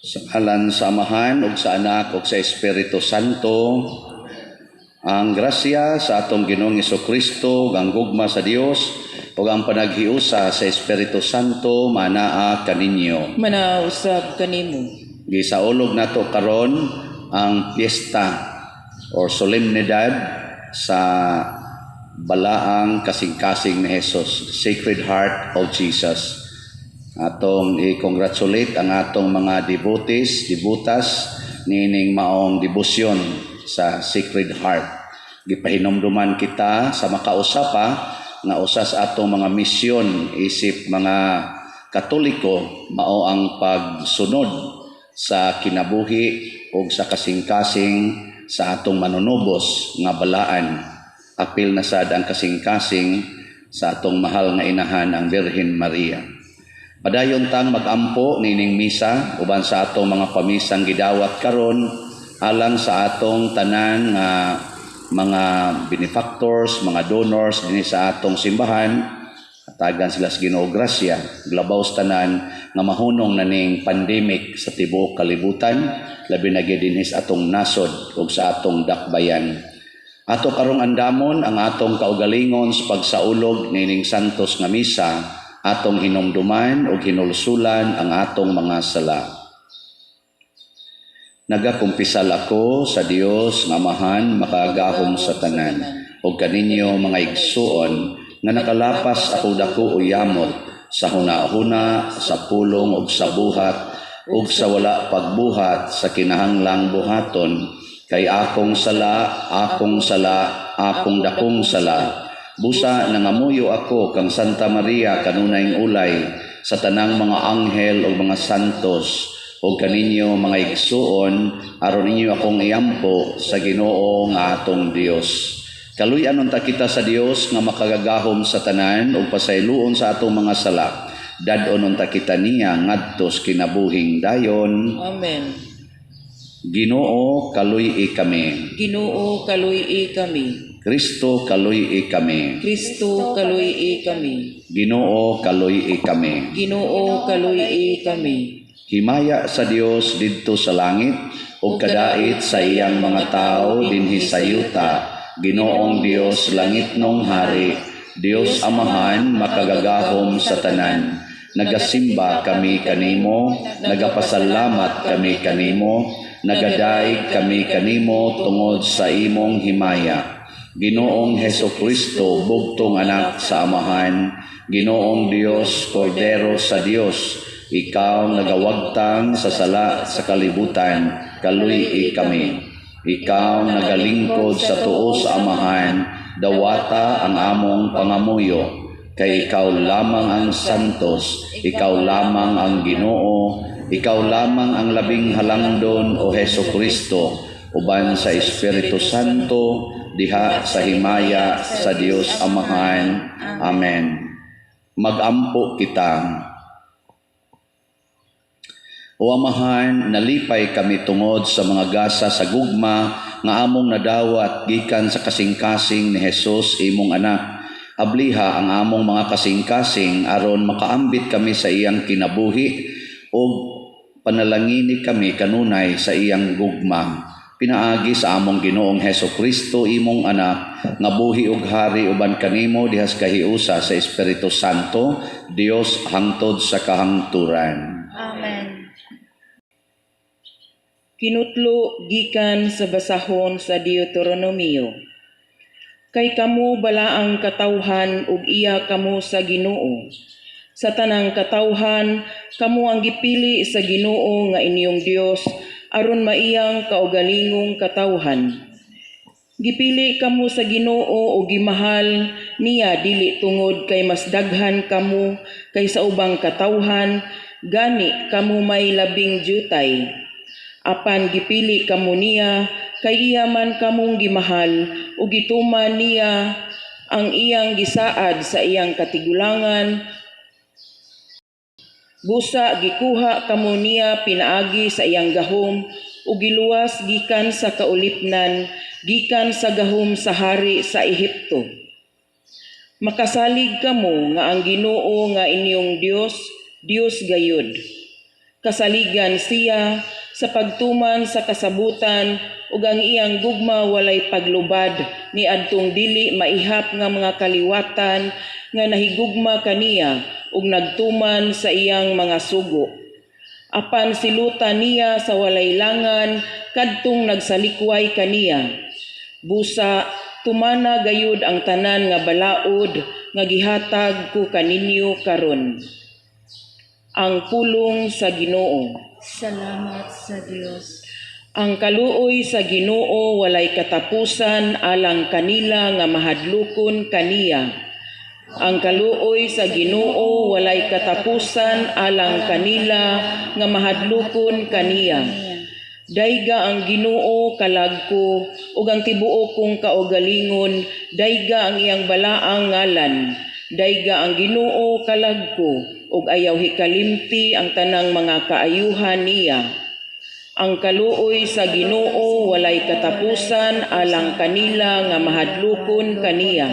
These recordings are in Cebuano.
Sa ngalan sa Amahan ug sa Anak ug sa Espiritu Santo. Ang grasya sa atong Ginoong Kristo, ug ang gugma sa Dios ug ang panaghiusa sa Espiritu Santo manaa kaninyo. Manaa usab kanimo. Gisaulog nato karon ang piyesta or solemnidad sa Balaang Kasing-kasing ni Jesus, Sacred Heart of Jesus. Atong i-congratulate ang atong mga devotees, devotas niining maong debosyon sa Sacred Heart. Gipahinumduman kita sa makausa pa nga usa sa atong mga misyon isip mga Katoliko mao ang pagsunod sa kinabuhi ug sa kasing-kasing sa atong Manunubos nga balaan. Apil na sad ang kasing-kasing sa atong mahal nga inahan, ang Birhen Maria. Padayon tang magampo nining misa uban sa atong mga pamisang gidawat karon alang sa atong tanan nga mga benefactors, mga donors dinhi sa atong simbahan. Hatagan sila sa Ginoo grasya, labaw sa tanan nga mahunong na ning pandemic sa tibuok kalibutan, labi na gyud dinhi sa atong nasod ug sa atong dakbayan. Ato karong andamon ang atong kaugalingon sa pagsaulog nining santos nga misa, atong hinumduman ug hinulsulan ang atong mga sala. Nagakumpisal ako sa Dios nga Amahan makagagahom sa tanan ug kaninyo, mga igsuon, nga nakalapas ako dako o yamot sa hunahuna, sa pulong ug sa buhat ug sa wala pagbuhat sa kinahanglang buhaton, kay akong sala, akong sala, akong dakong sala. Busa nangamuyo ako kang Santa Maria, kanunayng ulay, sa tanang mga anghel ug mga santos, ug kaninyo, mga igsuon, aron inyo akong iampo sa Ginoo nga atong Dios. Kaluy-an unta kita sa Dios nga makagagahom sa tanan ug pasayloon sa atong mga sala. Dad-on unta kita niya ngadto sa kinabuhing dayon. Amen. Ginoo, kaluy-i kami. Ginoo, kaluy-i kami. Kristo, kaluy-i kami. Kristo, kaluy-i kami. Ginoo, kaluy-i kami. Ginoo, kaluy-i kami. Himaya sa Dios didto sa langit ug kadait sa iyang mga tawo dinhi sa yuta. Ginoong Dios, langitnong hari, Dios Amahan makagagahom sa tanan. Nagasimba kami kanimo, nagapasalamat kami kanimo, nagadaig kami kanimo tungod sa imong himaya. Ginoong Heso Kristo, bugtong anak sa Amahan, Ginoong Dios, Kordero sa Dios, ikaw nagawagtang sa sala sa kalibutan, kaluy-i kami. Ikaw nagalingkod sa tuo sa Amahan, dawata ang among pangamuyo. Kay ikaw lamang ang santos, ikaw lamang ang Ginoo, ikaw lamang ang labing halangdon, o Heso Kristo, uban sa Espiritu Santo, diha sa himaya sa Dios Amahan. Amen. Magampo kita. O Amahan, nalipay kami tungod sa mga gasa sa gugma nga among nadawat gikan sa kasing-kasing ni Jesus, imong anak. Abliha ang among mga kasing-kasing aron makaambit kami sa iyang kinabuhi ug panalangini kami kanunay sa iyang gugma. Pinaagi sa among Ginoong Heso Kristo, imong anak, nga buhi ug hari uban kanimo diha sa kahiusa sa Espiritu Santo, Dios hangtod sa kahangturan. Amen. Kinutlo gikan sa basahon sa Deuteronomio. Kay kamo balaang katawhan ug iya kamo sa Ginoo. Sa tanang katawhan, kamo ang gipili sa Ginoo nga inyong Dios aron maiyang kaugalingong katawhan. Gipili kamo sa Ginoo ug gimahal niya dili tungod kay mas daghan kamo kaysa ubang katawhan, gani kamo may labing jutay. Apan gipili kamo niya kay iya man kamong gimahal ug gituman niya ang iyang gisaad sa iyang katigulangan. Busa gikuha kamo niya pinaagi sa iyang gahom ug giluwas gikan sa kaulipnan, gikan sa gahom sa hari sa Ehipto. Makasalig kamo nga ang Ginoo nga inyong Dios, Dios gayud. Kasaligan siya sa pagtuman sa kasabutan ug ang iyang gugma walay paglubad ni adtong dili maihap nga mga kaliwatan nga nahigugma kaniya ug nagtuman sa iyang mga sugo. Apan silutan niya sa walay langan kadtong nagsalikway kaniya. Busa tumana gayud ang tanan nga balaod nga gihatag ko kaninyo karon. Ang pulong sa Ginoo. Salamat sa Dios. Ang kaluoy sa Ginoo walay katapusan alang kanila nga mahadlokon kaniya. Ang kaluoy sa Ginoo walay katapusan alang kanila nga mahadlokon kaniya. Dayga ang Ginoo kalag ko ug ang tibuok kong kaugalingon, dayga ang iyang balaang ngalan. Dayga ang Ginoo kalag ko ug ayaw hikalimti ang tanang mga kaayuhan niya. Ang kaluoy sa Ginoo walay katapusan alang kanila nga mahadlokon kaniya.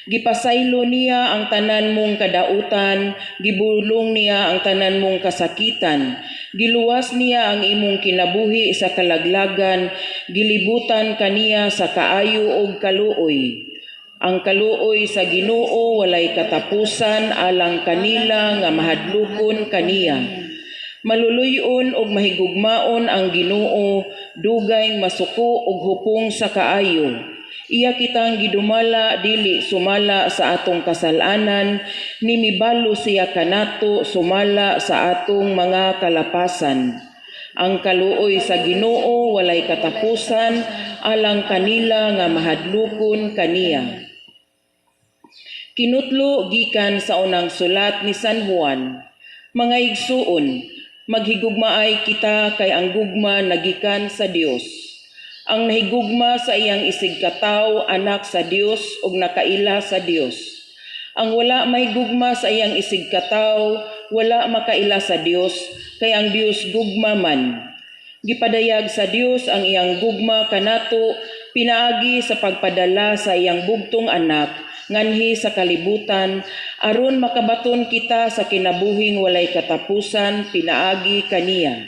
Gipasaylo niya ang tanan mong kadautan, gibulong niya ang tanan mong kasakitan. Giluwas niya ang imong kinabuhi sa kalaglagan, gilibutan kaniya sa kaayo ug kaluoy. Ang kaluoy sa Ginoo walay katapusan alang kanila nga mahadlokon kaniya. Maluluy-on ug mahigugmaon ang Ginoo, dugay masuko ug hupong sa kaayo. Iya kitang gidumala dili sumala sa atong kasalanan, ni mibalo siya kanato sumala sa atong mga kalapasan. Ang kaluoy sa Ginoo walay katapusan alang kanila nga mahadlokon kaniya. Kinutlo gikan sa unang sulat ni San Juan. Mga igsuon, maghigugmaay kita kay ang gugma nagikan sa Dios. Ang nahigugma sa iyang isigkatawo anak sa Dios ug nakaila sa Dios. Ang wala mahigugma sa iyang isigkatawo wala makaila sa Dios kay ang Dios gugma man. Gipadayag sa Dios ang iyang gugma kanato pinaagi sa pagpadala sa iyang bugtong anak nganhi sa kalibutan aron makabaton kita sa kinabuhing walay katapusan pinaagi kaniya.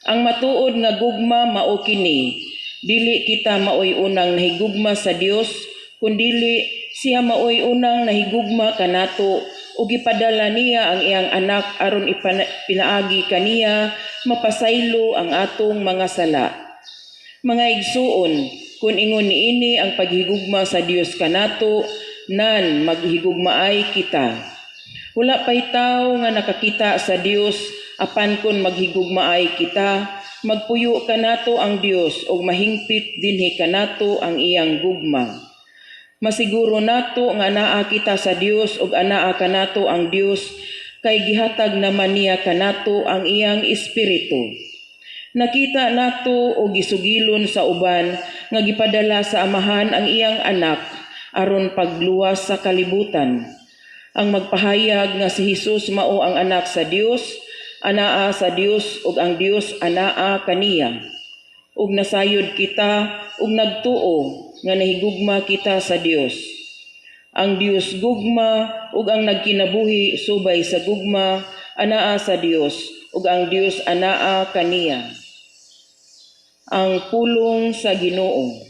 Ang matuod nga gugma mao kini, dili kita maoy unang nahigugma sa Dios, kundili siya maoy unang nahigugma kanato ug gipadala niya ang iyang anak aron pinaagi kaniya mapasaylo ang atong mga sala. Mga igsuon, kun ingon niini ang paghigugma sa Dios kanato, nan maghigugmaay kita. Wala pay tawo nga nakakita sa Dios, apan kun maghigugmaay kita, magpuyo kanato ang Dios ug mahingpit dinhi kanato ang iyang gugma. Masiguro nato nga anaa kita sa Dios ug anaa kanato ang Dios kay gihatag naman niya kanato ang iyang espiritu. Nakita nato og gisugilon sa uban nga gipadala sa Amahan ang iyang anak aron pagluwas sa kalibutan. Ang magpahayag nga si Hesus mao ang anak sa Dios, anaa sa Dios ug ang Dios anaa kaniya. Ug nasayod kita ug nagtuo nga nahigugma kita sa Dios. Ang Dios gugma ug ang nagkinabuhi subay sa gugma anaa sa Dios ug ang Dios anaa kaniya. Ang pulong sa Ginoo.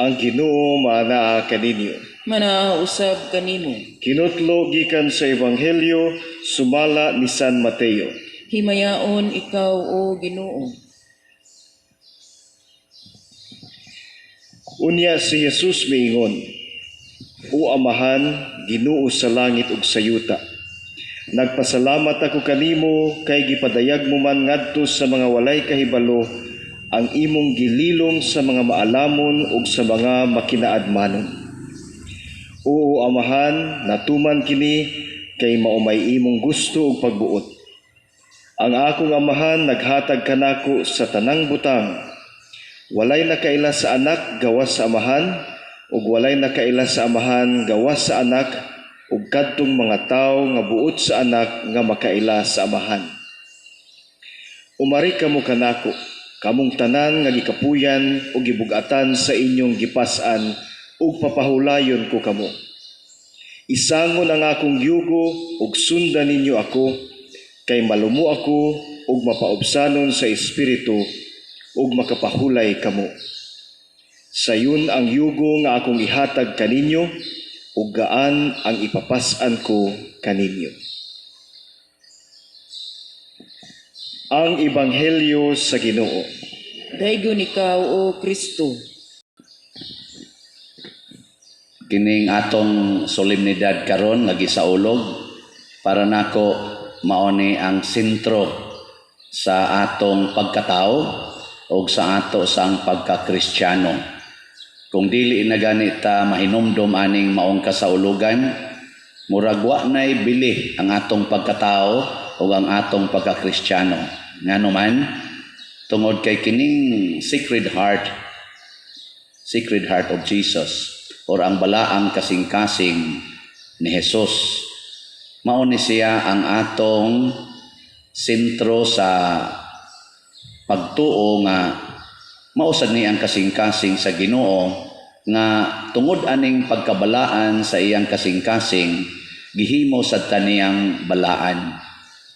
Ang Ginoo maanaa kaninyo. Manaa usab kanimo. Kinutlo gikan sa Ebanghelyo sumala ni San Mateo. Himayaon ikaw, o Ginoo. Unya si Jesus miingon, O Amahan, Ginoo sa langit ug sa yuta. Nagpasalamat ako kanimo kay gipadayag mo man ngadto sa mga walay kahibalo ang imong gililom sa mga maalamon ug sa mga makinaadmanon. Oo, Amahan, natuman kini kay mao may imong gusto ug pagbuot. Ang akong Amahan naghatag kanako sa tanang butang. Walay nakaila sa Anak gawas sa Amahan, ug walay nakaila sa Amahan gawas sa Anak, ug kadtong mga tawo nga buot sa Anak nga makaila sa Amahan. Umari kamo kanako, kamong tanan nga gikapuyan ug gibug-atan sa inyong gipas-an, ug papahulayon ko kamo. Isangon ang akong yugo ug sundan ninyo ako, kay malumo ako ug mapaubsanon sa espiritu, ug makapahulay kamo. Sayon ang yugo nga akong ihatag kaninyo, ug gaan ang ipapas-an ko kaninyo. Ang Ebanghelyo sa Ginoo. Daygon ikaw, O Kristo. Kining atong solemnidad karon nga gisaulog, para nako mao ni ang sentro sa atong pagkatao og sa ato sang pagkakristyano. Kung dili na gani ta mahinumdom aning maong kasaulugan, murag wa nay bili ang atong pagkatao o ang atong pagkakristyano. Ngano man, tungod kay kining Sacred Heart of Jesus, or ang balaang kasing-kasing ni Jesus, mao ni siya ang atong sentro sa pagtuo nga mao sad ni ang kasing-kasing sa Ginoo, nga tungod aning pagkabalaan sa iyang kasing-kasing, gihimo sad ta niyang balaan.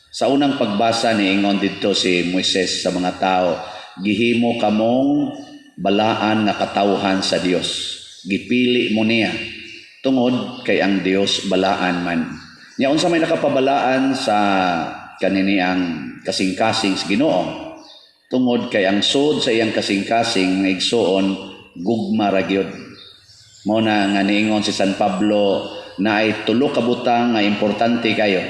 Sa unang pagbasa niingon didto si Moises sa mga tao, gihimo kamong balaan nga katawhan sa Dios. Gipili mo niya tungod kay ang Dios balaan man. Nya unsa may nakapabalaan sa kanini ang kasing-kasing sa Ginoo? Tungod kay ang sud sa iyang kasing-kasing nga igsuon gugma ra gyud. Mao na nga niingon si San Pablo na ay tulo ka butang nga importante kayo,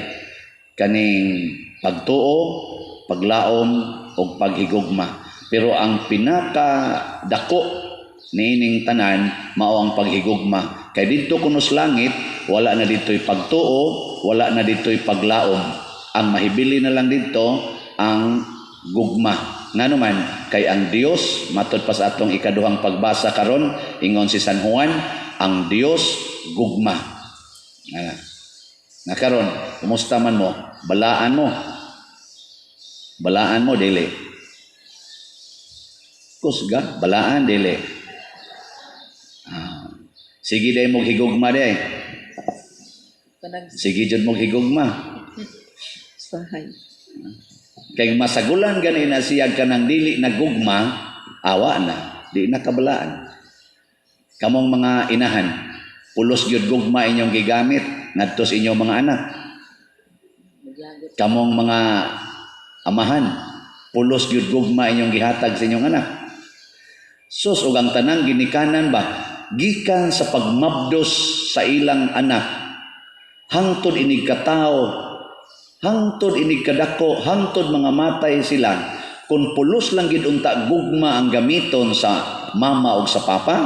kaning pagtuo, paglaom ug paghigugma. Pero ang pinaka dako niining tanan mao ang paghigugma. Kay didto kuno sa langit wala na didto'y pagtuo, wala na didto'y paglaom. Ang mahibili na lang didto ang gugma. Ngano man kay ang Dios, matod pa sa atong ikaduhang pagbasa karon, ingon si San Juan, ang Dios gugma. Nga nga karon, kumusta man mo? Balaan mo. Balaan mo dili. Kusga, balaan dili. Sige day mo higugma day. Sige jud mo higugma. Sahay. Kay masagulan gani na siya kanang dili na gugma, awa na, di na kabalaan. Kamong mga inahan, pulos gyud gugma inyong gigamit ngadto sa inyong mga anak. Kamong mga amahan, pulos gyud gugma inyong gihatag sa inyong anak. Sus, ug ang tanang ginikanan ba, gikan sa pagmabdos sa ilang anak, hangtod inig katawo, hangtod inig kadako, hangtod mga matay sila, kung pulos lang gid unta gugma ang gamiton sa mama og sa papa,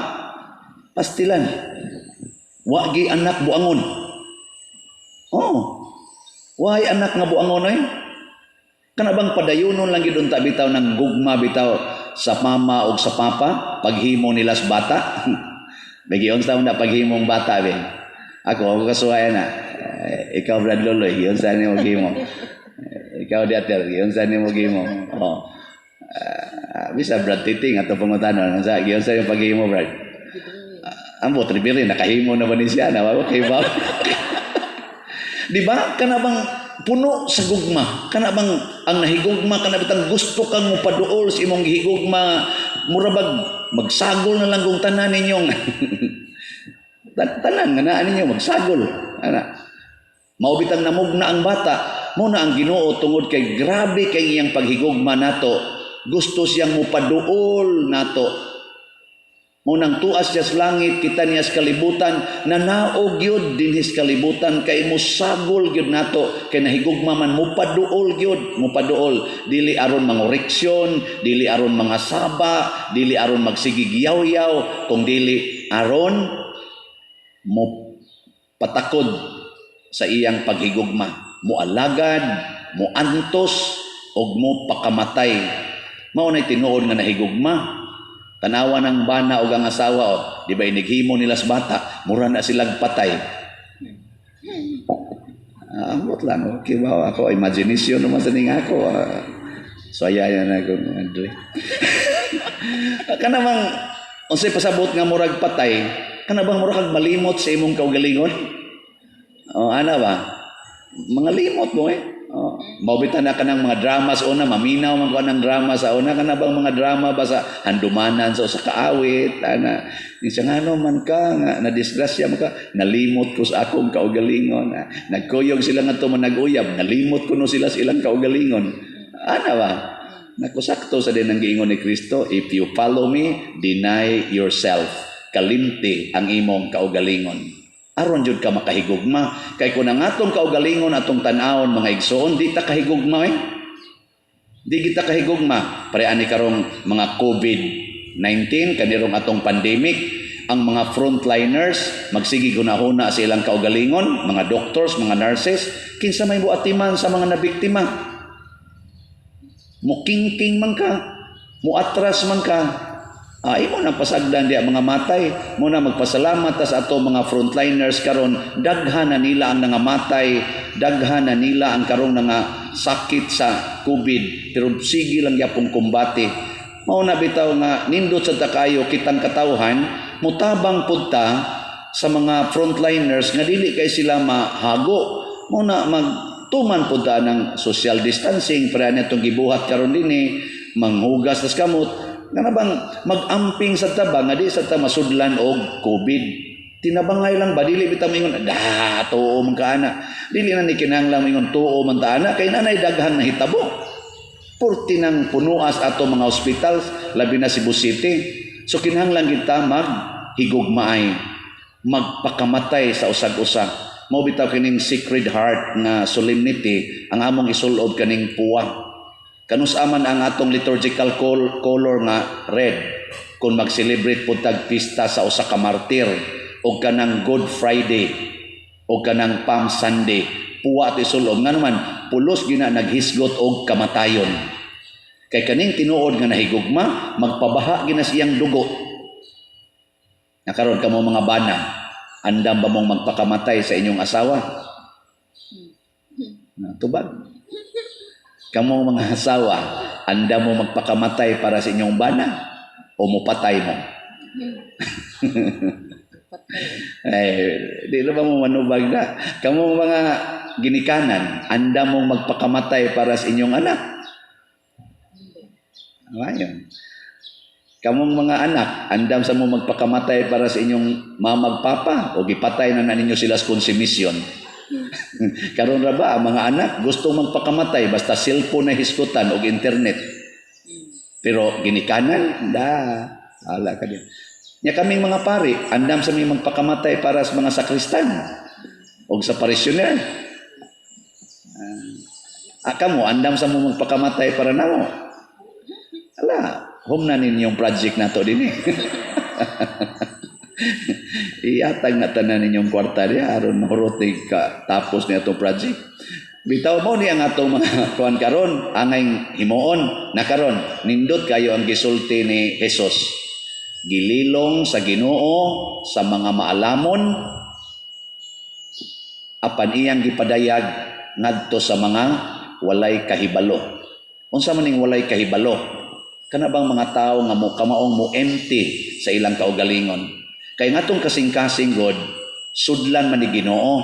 pastilan. Wa gi anak buangon. Oh. Way anak nga buangon oy. Kana bang padayunon lang gid unta bitaw ng gugma bitaw sa mama og sa papa paghimo nila sa bata? Bagi unsa na paghimong bata be. Ako kasuwayan na. Ikaw Brad Loloy, giunsa nimo gihimo. Ikaw di ater, giunsa nimo gihimo. Oh. Bisa Brad Titing ato pangutanon, unsa giunsa yung paghimo Brad? Ambot ribiri nakahimo na ba ni siya na wa kay ba? Di ba kana bang puno sa gugma? Kana bang ang nahigugma kana bitang gusto kang mopaduol sa imong gihigugma, mura bag magsagol na lang kung tanan ninyong tanan nga naa ninyo magsagol. Ana. Mao bitang namugna ang bata, mo na ang Ginoo tungod kay grabe kay iyang paghigugma nato. Gusto siyang mopaduol nato. Mo nang tuas siya sa langit, kita niya sa kalibutan, nanaog gyud dinhi sa kalibutan kay mosagol gyud nato, kay nahigugma man mopaduol gyud, mopaduol dili aron mangoreksyon, dili aron mga saba, dili aron magsigig yaw-yaw, kung dili aron mo patakod sa iyang paghigugma, moalagad, moantos ug mo pakamatay. Mao nay tinuod nga nahigugma. Tanawa ng bana og ang asawa, oh, di ba inighimo nila sa bata, mura na silag patay. Ah, ambot lang, okay ba? Ako, imagination naman sa ning ako. Ah. So, ayayan na ako, Andre. Kana bang, unsay pasabot nga murag patay, kana bang murag kag malimot sa imong kaugalingon? Oh, ana ba? Mga limot mo eh. Oh, mao na kanang mga drama sa una, maminaw man ko ng drama sa una, kana bang mga drama ba sa handumanan sa usa ka awit, ana. Kinsa ngano man ka nga nadisgrasya man ka, nalimot ko sa akong kaugalingon. Ah, nagkuyog sila ngadto man nag-uyab, nalimot ko no sila sa ilang kaugalingon. Ana ba? Nakusakto sa din ang giingon ni Kristo, "If you follow me, deny yourself." Kalimti ang imong kaugalingon. Aron jud ka makahigugma. Kay kung ang atong kaugalingon atong tan-awon, mga igsoon, di ta kahigugma eh. Di kita kahigugma. Pare ani karong mga COVID-19, kanirong atong pandemic, ang mga frontliners magsige hunahuna sa ilang kaugalingon, mga doctors, mga nurses, kinsa may buatiman sa mga nabiktima. Mukingking man ka, muatras man ka, ah, imo nang pasagdan di ang mga matay. Mo na magpasalamat ta sa ato mga frontliners karon, daghan na nila ang nangamatay, daghan na nila ang karong nga sakit sa COVID, pero sige lang yapong kumbate. Mao na bitaw nga nindot sa takayo kitang katawhan, mutabang pud ta sa mga frontliners nga dili kay sila mahago. Mao na magtuman pud ta ng social distancing, para na itong gibuhat karon dinhi, manghugas tas kamot, nga na bang mag-amping sa taba nga di sa ta masudlan og COVID. Tinabangay lang ba, dili bitaw moingon da tuo man ka ana. Dili na ni kinahanglan moingon tuo man ta ana kay nanay daghang nahitabo. Purti ng punuas ato mga hospitals, labi na Cebu City. So kinahanglan kita maghigugmaay, magpakamatay sa usag-usa. Mao bitaw kining Sacred Heart nga solemnity ang among isulob kaning puwa. Kanus aman ang atong liturgical color nga red kung mag-celebrate po tag pista sa usa ka martir o kanang Good Friday o kanang Palm Sunday, puwa ato isulob. Ngano man, pulos gina naghisgot og kamatayon. Kay kaning tinuod nga nahigugma, magpabaha gina siyang dugo. Nakaron kamo mga bana, andam ba mong magpakamatay sa inyong asawa? Na, tubag. Kamo mga asawa, andam mo magpakamatay para sa inyong bana o mupatay mo? Eh, di na ba mo manubag na? Kamo mga ginikanan, andam mo magpakamatay para sa inyong anak? Ayon. Kamong mga anak, andam sa mo magpakamatay para sa inyong mamag papa o gipatay na na ninyo sila sa konsumisyon? Karon ra ba ang mga anak gusto magpakamatay basta cellphone na hisgutan og internet. Pero ginikanan, da, ala ka din. Nya kaming mga pari, andam sa mi magpakamatay para sa mga sakristan og sa parishioner. Ah, kamo andam sa mo magpakamatay para namo? Ala, home na ninyong project nato din eh. Iatag na tanan ninyong kwarta diya aron mahurot ni ka tapos ni atong project. Bitaw mo ni ang atong mga kuan karon, angay himuon na karon nindot kayo ang gisulti ni Jesus. Gililong sa Ginoo sa mga maalamon apan iyang gipadayag ngadto sa mga walay kahibalo. Unsa man ning walay kahibalo? Kana bang mga tao nga mo kamaong mo empty sa ilang kaugalingon? Kay ngatong kasing-kasing God, sudlan man ni Ginoo.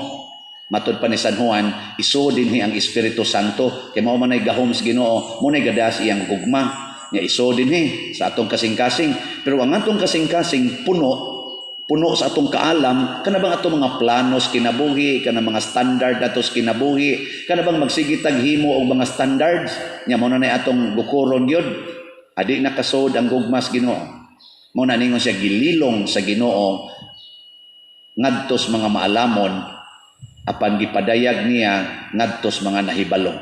Matod pa ni San Juan, iso dinhi ang Espiritu Santo kay mao man ay gahom sa Ginoo, mo nay gadas iyang gugma. Nya iso dinhi sa atong kasing-kasing. Pero ang atong kasing-kasing puno puno sa atong kaalam, kana bang atong mga planos kinabuhi, kana mga standard atos kinabuhi, kana bang magsige tag himo og mga standards, nya mo na nay atong gukuron gyud. Adi nakasod ang gugmas Ginoo. Mo na ningon siya, gililong sa Ginoo ngadtos mga maalamon apan gipadayag niya ngadtos mga nahibalo.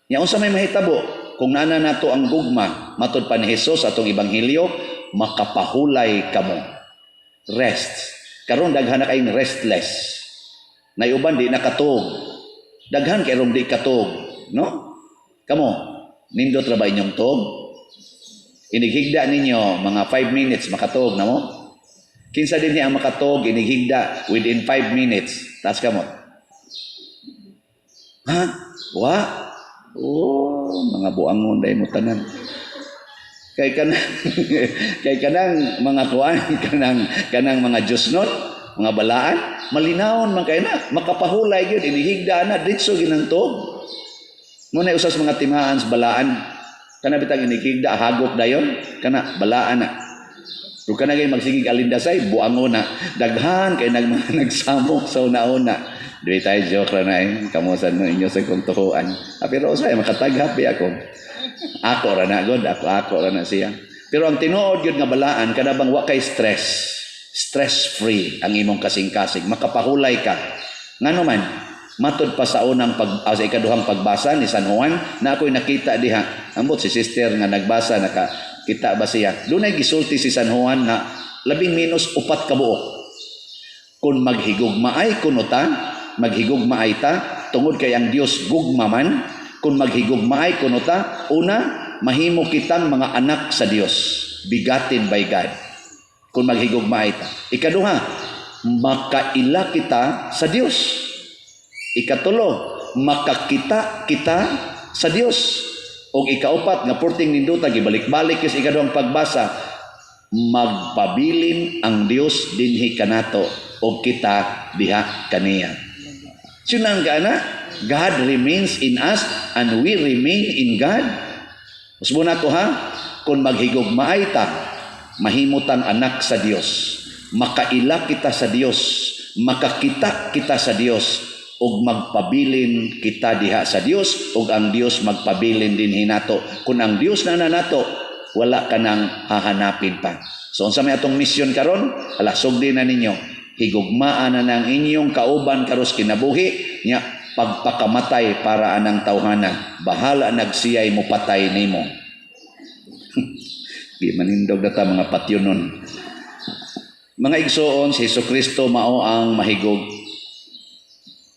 Nya unsa may mahitabo kung naa na nato ang gugma? Matod pa ni Jesus atong ebanghelyo, makapahulay kamo. Rest. Karon daghan na kayong restless. Nay uban di nakatug. Daghan kay rong di katug, no? Kamo, Nindot ra ba inyong tuog? Inighigda ninyo mga 5 minutes, makatuog na mo? Kinsa dinhi ang makatuog inighigda within 5 minutes? Taas kamot. Ha? Wa? Oh, mga buangon dahil mo tanan. Kay kanang mga kuan, kanang mga Diyosnon, mga balaan, malinawon man kay na, makapahulay gyud inihigda na ditso ginang tuog. Mao na usa sa mga timaan sa balaan. Kana bitang inihigda hagop dayon, kana balaan na. Ug kana gay magsigig alindasay, buangon na. Daghan kay mga nagsamok sa una-una. Dili tayo, joke ra na eh. Kamo sa no inyo sa kong tuhuan. Ah, pero usay makataghap ako. Ako ra na god, ako ako ra na siya. Pero ang tinuod gyud nga balaan, kana bang wa kay stress. Stress free ang imong kasing-kasing, makapahulay ka. Ngano man, matod pa sa unang pag sa ikaduhang pagbasa ni San Juan na ako'y nakita diha. Ambot si sister nga nagbasa, naka kita ba siya? Dunay gisulti si San Juan nga labing minus upat ka buok. Kung maghigugmaay kuno ta, maghigugmaay ta tungod kay ang Dios gugma man, kung maghigugmaay kuno ta, una, mahimo kitang mga anak sa Dios, begotten by God. Kung maghigugmaay ta. Ikaduha, makaila kita sa Dios. Ikatulo, makakita kita sa Dios. Og ikaupat nga porting ninduta, gibalik-balik is ikaduhang pagbasa, magpabilin ang Dios dinhi kanato og kita diha kaniya. Sinang ka? God remains in us and we remain in God. Usbon ako ha, kung maghigugmaay ta, mahimutang anak sa Dios. Makaila kita sa Dios, makakita kita sa Dios, ug magpabilin kita diha sa Dios ug ang Dios magpabilin dinhi nato. Kung ang Dios na nato, wala ka nang hahanapin pa. So unsa may atong misyon karon? Ala, sugdi na ninyo. Higugmaan na ng inyong kauban karos kinabuhi nya, pagpakamatay para anang tawhana. Bahala nagsiyay mo patay nimo. Di manindog na ta, mga patyonon. Mga igsoon, si Hesus Kristo mao ang mahigug.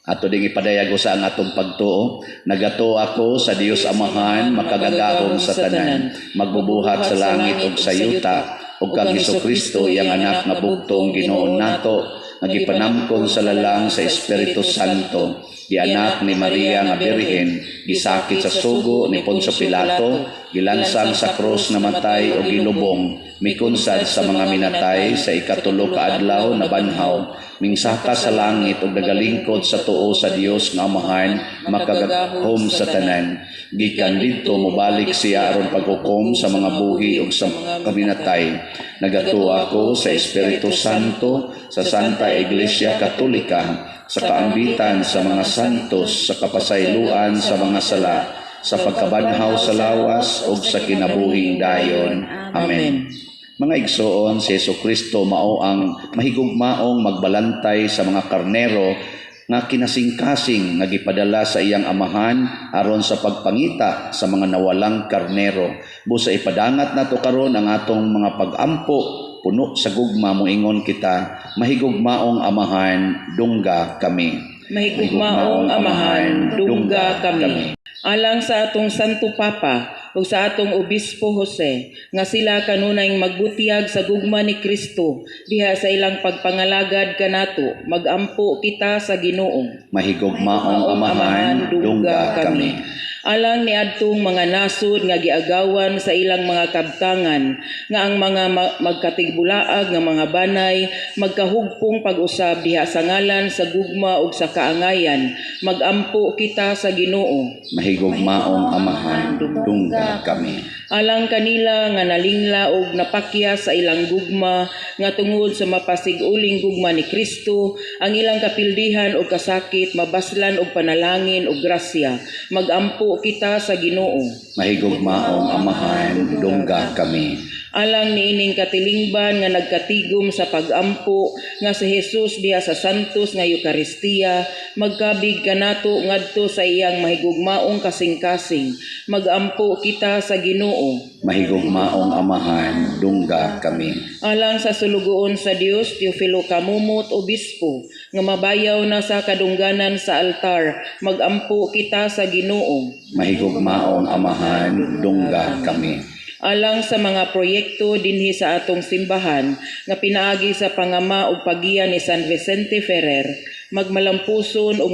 Ato ding ipadayag sa ang atong pagtuo. Nagatuo ako sa Dios Amahan, makagagahom sa tanan, magbubuhat sa langit ug sa yuta, ug kang Hesus Kristo, iyang anak nga bugtong Ginoo nato, nga gipanamkon sa lalang sa Espiritu Santo, gianak ni Maria nga Birhen, gisakit sa sugo ni Poncio Pilato, gilansang sa krus, namatay ug gilubong, mikunsad sa mga minatay, sa ikatulo ka adlaw nabanhaw, mingsaka sa langit ug nagalingkod sa tuo sa Dios nga Amahan, makagagahom sa tanan. Gikan didto mobalik siya aron paghukom sa mga buhi ug sa kaminatay. Nagatuo ako sa Espiritu Santo, sa Santa Iglesia Katolika, sa kaambitan sa mga santos, sa kapasayloan sa mga sala, sa pagkabanhaw sa lawas ug sa kinabuhing dayon. Amen. Mga igsoon, si Hesus Kristo mao ang mahigugmaong magbalantay sa mga karnero nga kinasingkasing nga gipadala sa iyang Amahan aron sa pagpangita sa mga nawalang karnero. Busa ipadangat nato karon ang atong mga pag-ampo puno sa gugma, moingon kita: Mahigugmaong Amahan, dungga kami. Mahigugmaong Amahan, dungga kami. Alang sa atong Santo Papa ug sa atong Obispo Jose, nga sila kanunay magbutiyag sa gugma ni Kristo diha sa ilang pagpangalagad kanato, magampo kita sa Ginoo. Mahigugmaong Amahan, dungga kami. Alang niadtong mga nasod nga giagawan sa ilang mga kabtangan, nga ang mga magkatibulaag nga mga banay magkahugpong pag-usab diha sa ngalan sa gugma ug sa kaangayan, magampo kita sa Ginoo. Mahigugmaong Amahan, dungga kami. Alang kanila nga nalingla og napakya sa ilang gugma, nga tungod sa mapasig-uling gugma ni Kristo ang ilang kapildihan og kasakit mabaslan og panalangin ug grasya, magampo kita sa Ginoo. Mahigugmaong Amahan, dungga kami. Alang niining katilingban nga nagkatigom sa pagampo nga si Jesus diha sa Santos nga Eukaristiya, magkabig kanato ngadto sa iyang mahigugmaong kasing-kasing. Magampo kita sa Ginoo. Mahigugmaong Amahan, dungga kami. Alang sa sulugoon sa Dios, Teofilo Camomot, Obispo, nga mabayaw na sa kadungganan sa altar, magampo kita sa Ginoo. Mahigugmaong Amahan, dungga kami. Alang sa mga proyekto dinhi sa atong simbahan nga pinaagi sa pangama ug paggiya ni San Vicente Ferrer, magmalampuson ug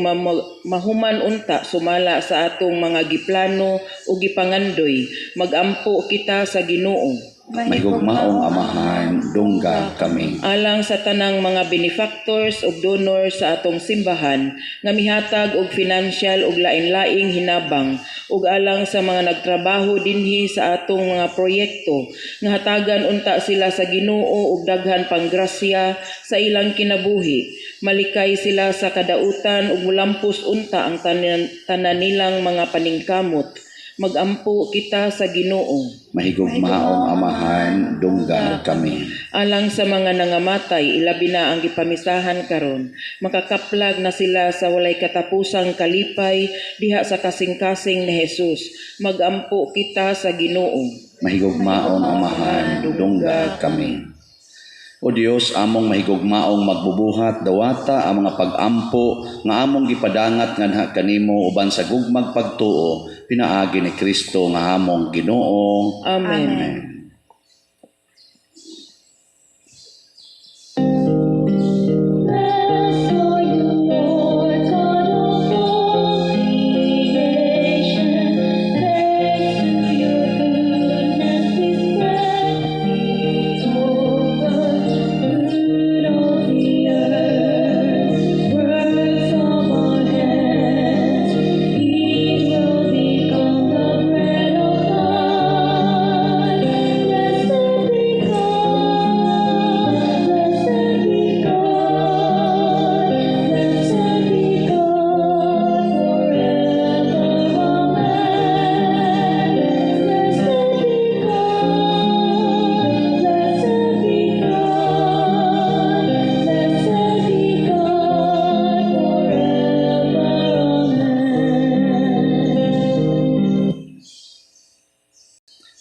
mahuman unta sumala sa atong mga giplano ug gipangandoy, magampo kita sa Ginoo. Mahigugmaong Amahan, dungga kami. Alang sa tanang mga benefactors ug donors sa atong simbahan nga mihatag og financial ug lain-laing hinabang, ug alang sa mga nagtrabaho dinhi sa atong mga proyekto nga hatagan unta sila sa Ginoo og daghan pang grasya sa ilang kinabuhi, malikay sila sa kadautan ug mulampos unta ang tanan nilang mga paningkamot, magampo kita sa Ginoo. Mahigugmaong Amahan, dungga kami. Alang sa mga nangamatay, ilabi na ang gipamisahan karon, makakaplag na sila sa walay katapusang kalipay diha sa kasing-kasing ni Jesus. Magampo kita sa Ginoo. Mahigugmaong Amahan, dungga kami. O Dios, among mahigugmaong magbubuhat, dawata ang mga pag-ampo nga among gipadangat nganha kanimo uban sa gugmag pagtuo, pinaagi ni Kristo nga among Ginoo. Amen. Amen. Bless, O you, Lord God of all creation. Thanks to your goodness we spread the open fruit of the earth, works of our hands. Each will become the bread of life. Blessed be God, blessed be God, blessed be God forever. Amen. Blessed be God, blessed be God, blessed be God forever. Amen.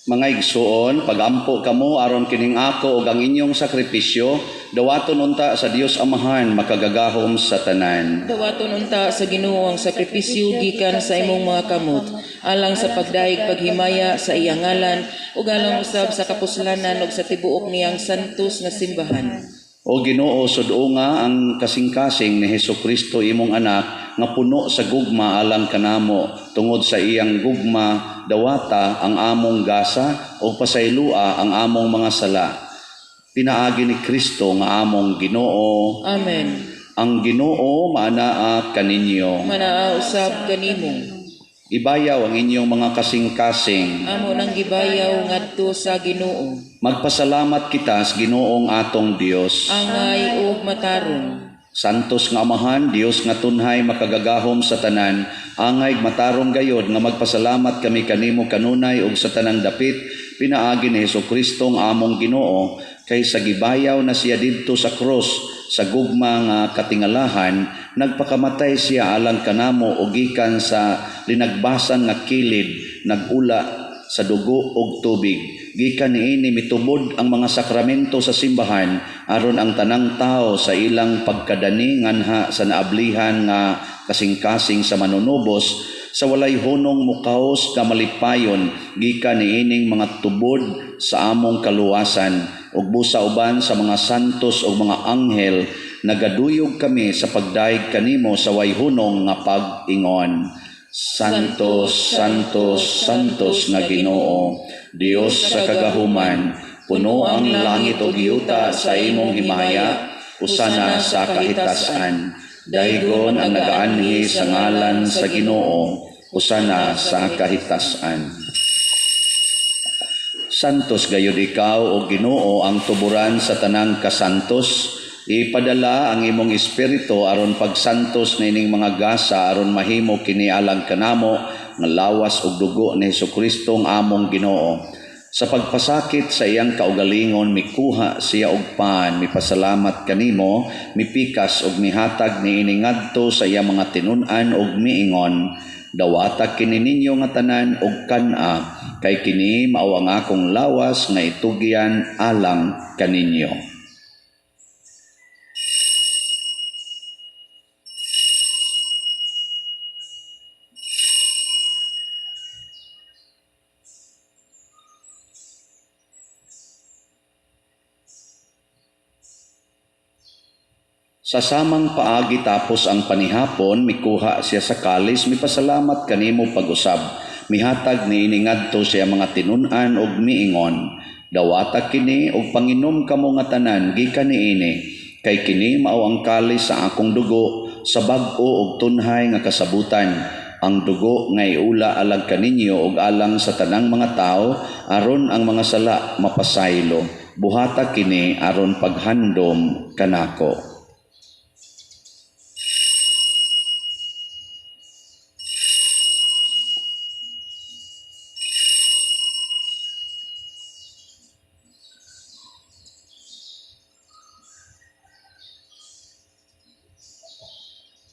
Mga igsuon, pagampo kamo aron kining ako ug ang inyong sakripisyo dawaton unta sa Dios Amahan makagagahom sa tanan. Dawaton unta sa Ginoo ang sakripisyo gikan sa imong mga kamot, alang sa pagdayeg paghimaya sa iyang ngalan ug alang usab sa kapuslanan ug sa tibuok niyang santos nga simbahan. O Ginoo, sud-unga ang kasing-kasing ni Hesukristo imong anak nga puno sa gugma alang kanamo. Tungod sa iyang gugma, dawata ang among gasa ug pasaylua ang among mga sala. Pinaagi ni Kristo nga among Ginoo. Amen. Ang Ginoo maanaa kaninyo. Manaa usab kanimo. Ibayaw ang inyong mga kasing-kasing. Amo nang gibayaw ngadto sa Ginoo. Magpasalamat kita sa Ginoong atong Dios. Angay ug matarong. Santos nga Amahan, Dios nga tunhay makagagahom sa tanan, angay matarong gayod nga magpasalamat kami kanimo kanunay ug sa tanang dapit pinaagi ni Hesukristo ang among Ginoo, kay sa gibayaw na siya didto sa krus sa gugma nga katingalahan, nagpakamatay siya alang kanamo og gikan sa linagbasan nga kilid nagula sa dugo ug tubig. Gikan niini mitubod ang mga sakramento sa simbahan aron ang tanang tao sa ilang pagkadani nganha sa naablihan nga kasing-kasing sa manunubos sa walay hunong mukaos nga malipayon gikan niining mga tubod sa among kaluwasan. Ug busa uban sa mga santos ug mga anghel nagaduyog kami sa pagdayeg kanimo sa way hunong nga pag-ingon. Santos, Santos, Santos nga Ginoo, Dios sa kagahuman, puno ang langit ug yuta sa imong himaya, usana sa kahitasan. Daygon ang nagaanhi sa ngalan sa Ginoo, usana sa kahitasan. Santos gayud ikaw o Ginoo ang tuburan sa tanang kasantos. Ipadala ang imong espiritu aron pagsantos niining mga gasa aron mahimo kini alang kanamo nga lawas ug dugo ni Hesukristo ang among Ginoo. Sa pagpasakit sa iyang kaugalingon, mikuha siya og pan, mipasalamat kanimo, mipikas og mihatag niini ngadto sa iyang mga tinun-an og miingon, "Dawata kini ninyo nga tanan og kan-a, kay kini mao ang akong lawas nga itugyan alang kaninyo." Sa samang paagi tapos ang panihapon, mikuha siya sa kalis, mipasalamat kanimo pag-usab. Mihatag niini ngadto sa iyang mga tinun-an og miingon, "Dawata kini og panginom kamo nga tanan gikan niini, kay kini mao ang kalis sa akong dugo sa bag-o og tunhay nga kasabutan, ang dugo nga iula alang kaninyo ug alang sa tanang mga tawo aron ang mga sala mapasaylo. Buhata kini aron paghandom kanako."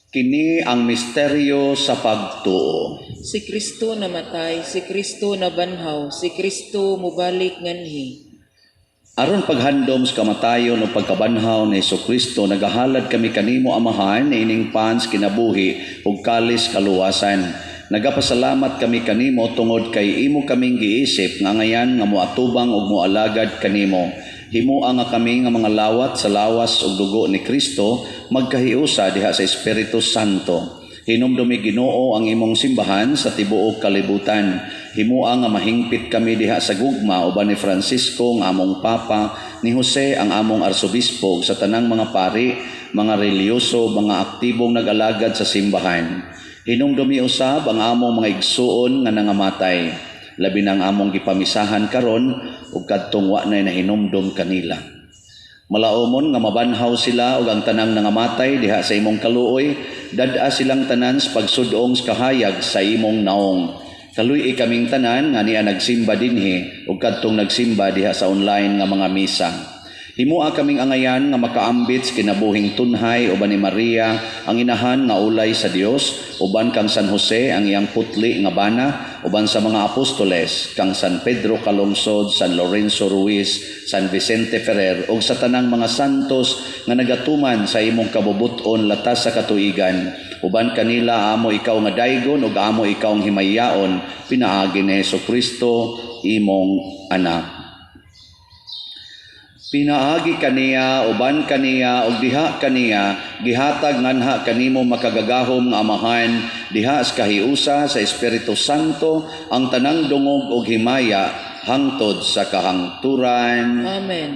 Kini ang misteryo sa pagtuo. Si Kristo namatay, si Kristo nabanhaw, si Kristo mubalik nganhi. Aron paghandom sa kamatayon o pagkabanhaw ni Hesukristo, nagahalad kami kanimo, Amahan, ining pan sa kinabuhi ug kalis kaluwasan. Nagapasalamat kami kanimo tungod kay imo kaming giisip nga angayan nga moatubang ug moalagad kanimo. Himoa nga kami nga mga lawat sa lawas ug dugo ni Kristo magkahiusa diha sa Espiritu Santo. Hinumdumi, Ginoo, ang imong simbahan sa tibuok kalibutan. Himoa nga mahingpit kami diha sa gugma uban ni Francisco ang among Papa, ni Jose ang among Arsobispo, ug sa tanang mga pari, mga relihiyoso, mga aktibong nag-alagad sa simbahan. Hinumdumi usab ang among mga igsuon nga nangamatay, labi na ang among gipamisahan karon ug kadtong wa nay nahinumdum kanila. Malaumon nga mabanhaw sila ug ang tanang nangamatay diha sa imong kaluoy, dad-a silang tanan sa pagsudong sa kahayag sa imong naong. Kaluy-i kaming tanan nga niya nagsimba dinhi ug kadtong nagsimba diha sa online nga mga misa. Himoa kaming angayan nga makaambit sa kinabuhing tunhay uban ni Maria ang inahan nga ulay sa Dios, uban kang San Jose ang iyang putli nga bana, uban sa mga apostoles, kang San Pedro Calungsod, San Lorenzo Ruiz, San Vicente Ferrer ug sa tanang mga santos nga nagatuman sa imong kabubut-on latas sa katuigan. Uban kanila amo ikaw nga daygon ug amo ikaw ang himayaon pinaagi ni Hesukristo imong anak. Pinaagi kaniya, uban kaniya, ug diha kaniya, gihatag nganha kanimo makagagahom nga Amahan, diha sa kahiusa sa Espiritu Santo, ang tanang dungog ug himaya hangtod sa kahangturan. Amen.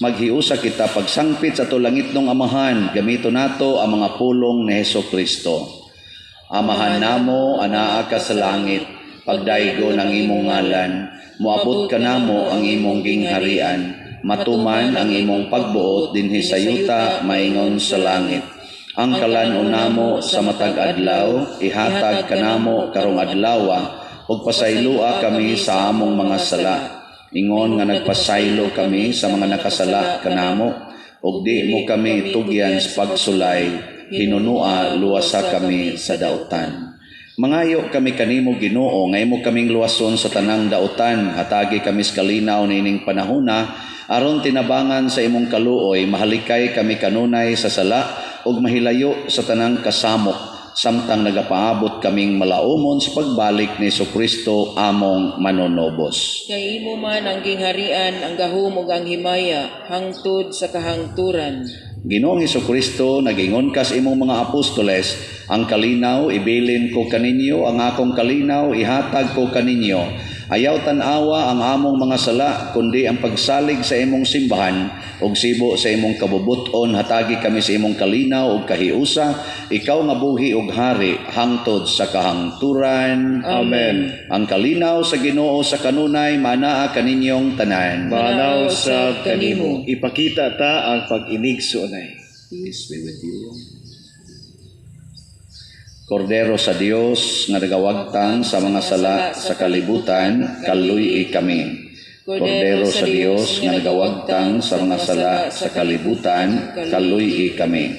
Maghiusa kita pagsangpit sa atong langitnong Amahan, gamito nato ang mga pulong ni Hesukristo. Amahan namo, anaa ka sa langit, pagdaygon ang imong ngalan, moabot kanamo ang imong gingharian, matuman ang imong pagbuot dinhi sa yuta maingon sa langit. Ang kalan-on namo sa matag adlaw, ihatag kanamo karong adlawa, ug pasayloa kami sa among mga sala, ingon nga nagpasaylo kami sa mga nakasala kanamo, ug di mo kami tugyan sa pagsulay, hinunua luwasa kami sa dautan. Mangayo kami kanimo, Ginoo, nga imo kaming luwason sa tanang dautan, hatagi kami sa kalinaw niining panahona aron tinabangan sa imong kaluoy mahalikay kami kanunay sa sala ug mahilayo sa tanang kasamok samtang nagapaabot kaming malaumon sa pagbalik ni Kristo among manunobos. Kay imo man ang gingharian, ang gahom ug ang himaya hangtod sa kahangturan. Ginoong Hesukristo, nagingon kas imong mga apostoles, "Ang kalinaw ibilin ko kaninyo, ang akong kalinaw ihatag ko kaninyo. Ayaw tan-awa ang among mga sala, kundi ang pagsalig sa imong simbahan, ug sibo sa imong kabubut-on hatagi kami sa imong kalinaw ug kahiusa, ikaw nga buhi ug hari hangtod sa kahangturan." Amen. Ang kalinaw sa Ginoo sa kanunay manaa kaninyong tanan. Maanaa usab kanimo. kanimo. Ipakita ta ang pag-inigsuonay. Peace be with you. Kordero sa Dios nga nagawagtang sa mga sala sa kalibutan, kaluy-i kami. Kordero sa Dios nga nagawagtang sa mga sala sa kalibutan, kaluy-i kami.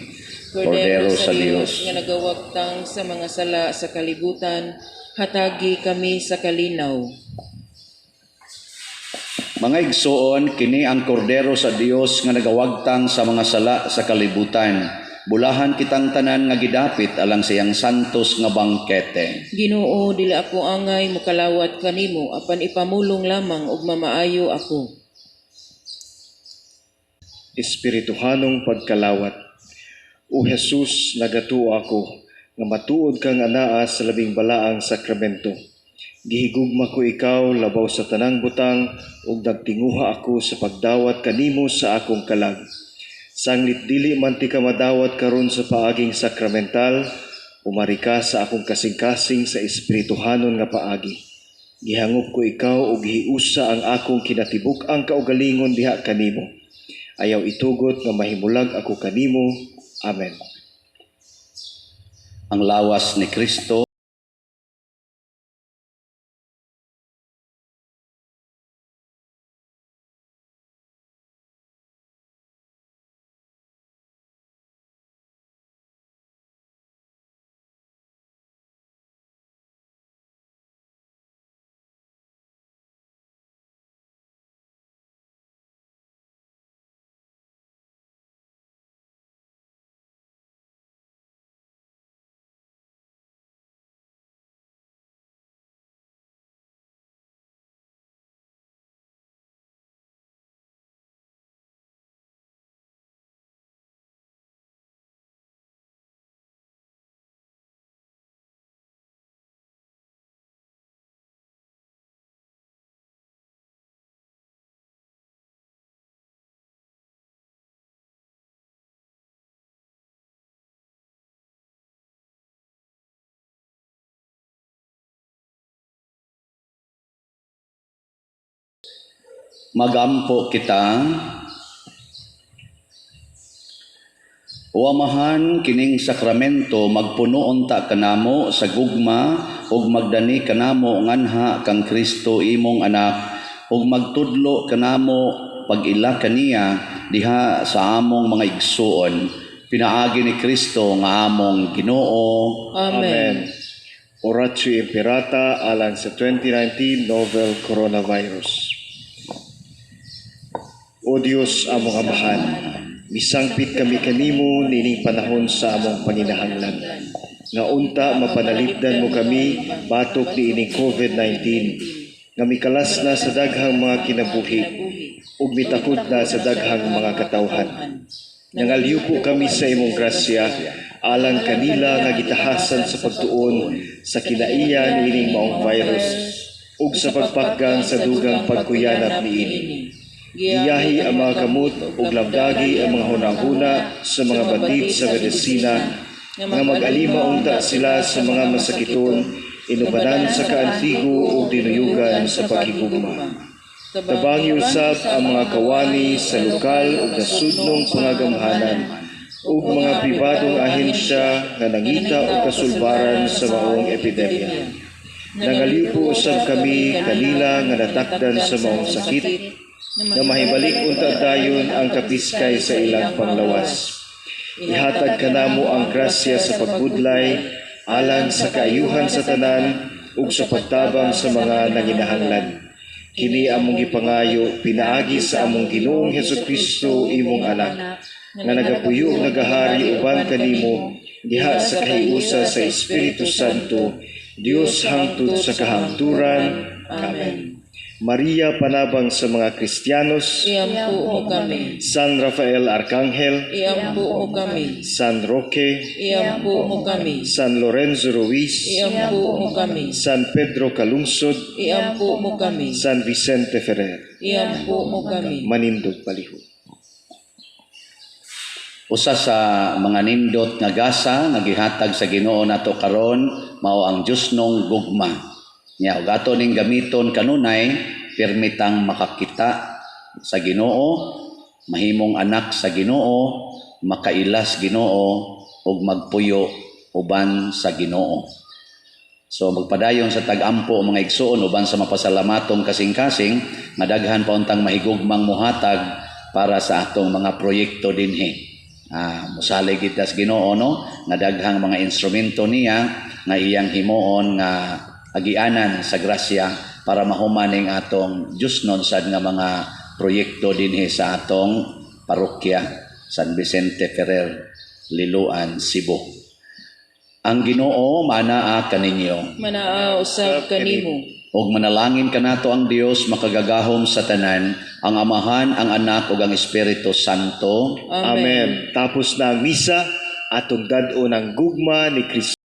Kordero sa Dios nga nagawagtang sa mga sala sa kalibutan, hatagi kami sa kalinaw. Mga igsoon, kini ang kordero sa Dios nga nagawagtang sa mga sala sa kalibutan. Bulahan kitang tanan nga gidapit alang sa iyang santos nga bangkete. Ginoo, dili ako angay mokalawat kanimo, apan ipamulong lamang ug mamaayo ako. Espirituhanong pagkalawat. O Jesus, nagatuo ako nga matuod kang anaa sa labing balaang sakramento. Gihigugma ko ikaw labaw sa tanang butang ug nagtinguha ako sa pagdawat kanimo sa akong kalag. Sanglit dili man ti ka madawat karon sa paaging sakramental, umari ka sa akong kasing-kasing sa espirituhanon nga paagi. Gihangop ko ikaw ug gihiusa ang akong kinatibuk-ang kaugalingon diha kanimo. Ayaw itugot nga mahimulag ako kanimo. Amen. Ang lawas ni Kristo. Magampo kita. O Amahan, kining sakramento magpuno unta kanamo sa gugma ug magdani kanamo nganha kang Kristo imong anak ug magtudlo kanamo pag-ila kaniya diha sa among mga igsuon, pinaagi ni Kristo nga among Ginoo. Amen. Oratio Imperata alang sa 2019 novel coronavirus. O Dios, among Amahan, misangpit kami kanimo nining panahon sa among panginahanglan. Nga unta mapanalipdan mo kami batok niining COVID-19, nga mikalas na sa daghang mga kinabuhi ug mitakod na sa daghang mga katawhan. Nangalyupo kami sa imong grasya alang kanila nga gitahasan sa pagtuon sa kinaiya niining maong virus ug sa pagpakgang sa dugang pagkuyanap niini. Giyahi ang mga kamot ug lamdagi ang mga hunahuna sa mga batid sa medisina nga mag-alima unta sila sa mga masakiton, inubanan sa kaantigo ug dinuyugan sa paghigugma. Tabangi usab ang mga kawani sa lokal ug nasudnong pangagamhanan ug mga pribadong ahensya nga nangita og kasulbaran sa maong epidemya. Nangaliw usab kami kanila nga natakdan sa maong sakit nga mahibalik unta dayon ang kapiskay sa ilang panglawas. Ihatag kanamo ang grasya sa pagbudlay alang sa kaayuhan sa tanan ug sa pagtabang sa mga nanginahanglan. Kini among gipangayo pinaagi sa among Ginoong Hesukristo, imong anak, nga nagapuyo ug nagahari uban kanimo diha sa kahiusa sa Espiritu Santo, Dios hangtod sa kahangturan. Amen. Maria, panabang sa mga Kristiyanos, Iampo mo kami. San Rafael Arcangel, Iampo mo kami. San Roque, Iampo mo kami. San Lorenzo Ruiz, Iampo mo kami. San Pedro Calungsod, Iampo mo kami. San Vicente Ferrer. Iampo mo kami. Manindog palihog. Usa sa mga nindot nga gasa nga gihatag sa Ginoo nato karon mao ang Diosnong gugma. Nya ug ato ning gamiton kanunay pirmitang makakita sa Ginoo, mahimong anak sa Ginoo, makailas Ginoo ug magpuyo uban sa Ginoo. So magpadayon sa tag-ampo, mga igsuon, uban sa mapasalamaton kasing-kasing nga daghan pa untang mahigugmang muhatag para sa atong mga proyekto dinhi. Musalig kita sa Ginoo, no, nga daghang mga instrumento niya nga iyang himuon nga agianan sa grasya para mahuman ning atong Diyosnon sad nga mga proyekto dinhi sa atong parokya San Vicente Ferrer, Liloan, Cebu. Ang Ginoo manaa kaninyo. Manaa usab kanimo. Ug manalangin kanato ang Dios makagagahom sa tanan, ang Amahan, ang Anak ug ang Espiritu Santo. Amen. Amen. Tapos na ang misa, atong dad-on ang gugma ni Kristo.